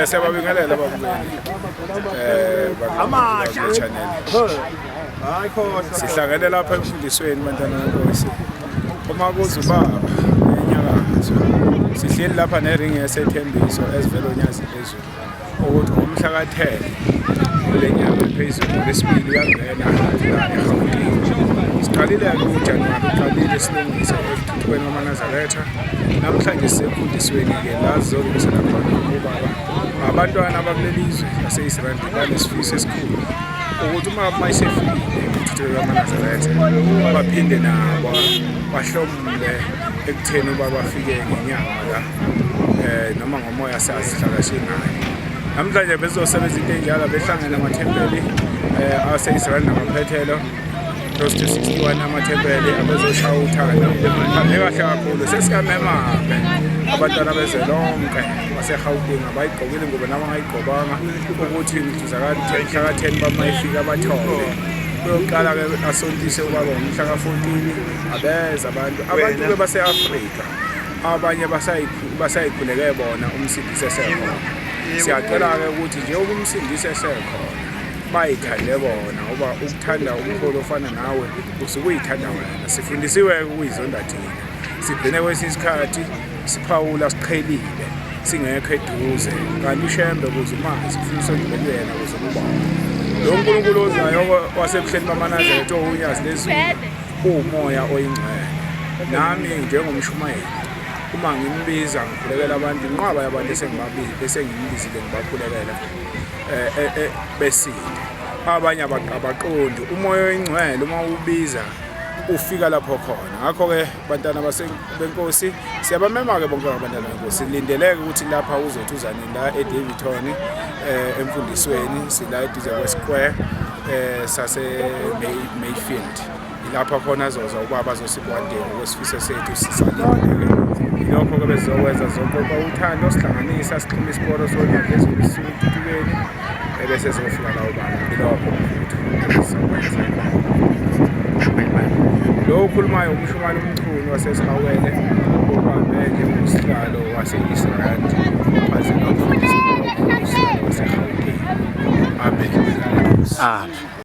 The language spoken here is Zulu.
Siyababingelela ababukeli. Amasha channel. Hayi khohlwa. Sihlangene lapha emfundisweni bantwana benkosi. Uma kuza ubaba enyakatho. Sihleli lapha neringi yesethembiso esivela onyazi phezulu. Ukuthi ngomhla ka-10 kule nyanga phezulu lesibili uyangena la eGauteng. Siqalile-ke uJanuwari uqalile silungise ekuthuthukeni kwamaNazaretha. Namhlanje sisemfundisweni-ke la sizolungisela khona ubaba abantwana abakuleli zwe lase-Israel banesifiso esikhulu ukuthi uma mayisefikile ukuthuthukela kwamaNazaretha baphinde nabo bahlomule ekutheni uba bafike ngenyama la noma ngomoya sazihlala singayo. Namhlanje bezosebenza into enjalo behlangene amathempeli ase-Israel namaphethelo close to 61 amathempeli abezoshaya uthando. Hambe kahle kakhulu sesikamema-ke abantwana bezwe lonke baseGauteng abayigqokile ingubo nabangayigqokanga ukuthi mhla ka-10 bamayifika bathole. Kuyoqala-ke asontise ubaba ngomhla ka-14 abeza abantu abantu-ke base-Afrika abanye basayikhuleke bona umsindisi esekhona. Siyacela-ke ukuthi njengoba umsindisi esekhona bayithande bona ngoba ukuthanda umholi ofana nawe usuke uyithanda wena. Sifundisiwe-ke ukuyizonda thina, sigcine kwesinye isikhathi siphawula siqhelile singekho eduze, kanti uShembe ukuze umazi kufuna usondele kuyena ukuze umbone. Lo Nkulunkulu ozayo wasebuhleni bamaNazaretha owunyazi lezulu uwumoya oyingcwele. Nami njengomshumayeli uma ngimbiza ngikhulekela abantu, inqwaba yabantu esengimubizile ngibakhulekela besinde. Abanye abaqondi umoya oyingcwele uma ubiza ufika lapho khona. Ngakho-ke bantwana benkosi siyabamema-ke bonke abantwana benkosi, silindeleke ukuthi lapha uzothi uzani la eDaveyton emfundisweni sila eduze kwe-square sase Mayfield. Ilapha khona azoza ubaba azosikwandela ngokwesifiso sethu sisalindele. Ilokho-ke besizokwenza, sizoqoqa uthando, sihlanganisa, sixhume isiporo sonyazi lezulu sisuke ekuthuthukeni ebese zofika la ubaba. Ilokho mfowethu esizokwenza. Lo okhulumayo umshumayeli uMchunu waseSihawele obambe njengosihlalo wase-East Rand phansi nomfundisi waseGauteng. Amen. Amen.